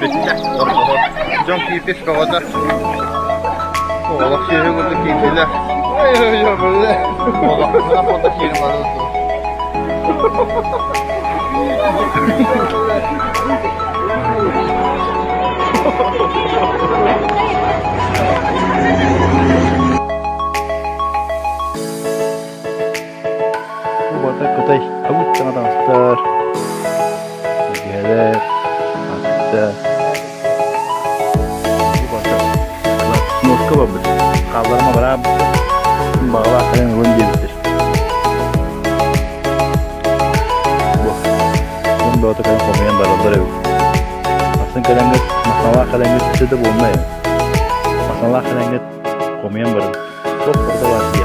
Бүттэ. Дьон киирбит бөҕөтө. Оҕолор сүөһү курдук киирдилэр. Оҕолор фото киирин барыта. Бу Кытай абыт таҥастар, тэлгэһэлэр, аттар. Сноска барбыт. Хаалларыма бараабыт. Баҕалаах кэлэн ылын диэбиттэр. Бу дьон бөҕөтө кэлэн хомуйан бараллар эбит. Атын кэлэҥҥит, махталаах кэлэҥҥит өссө да буолна эбит. Махталаах кэлэҥҥит хомуйан баран, туох барыта баар диэххэ.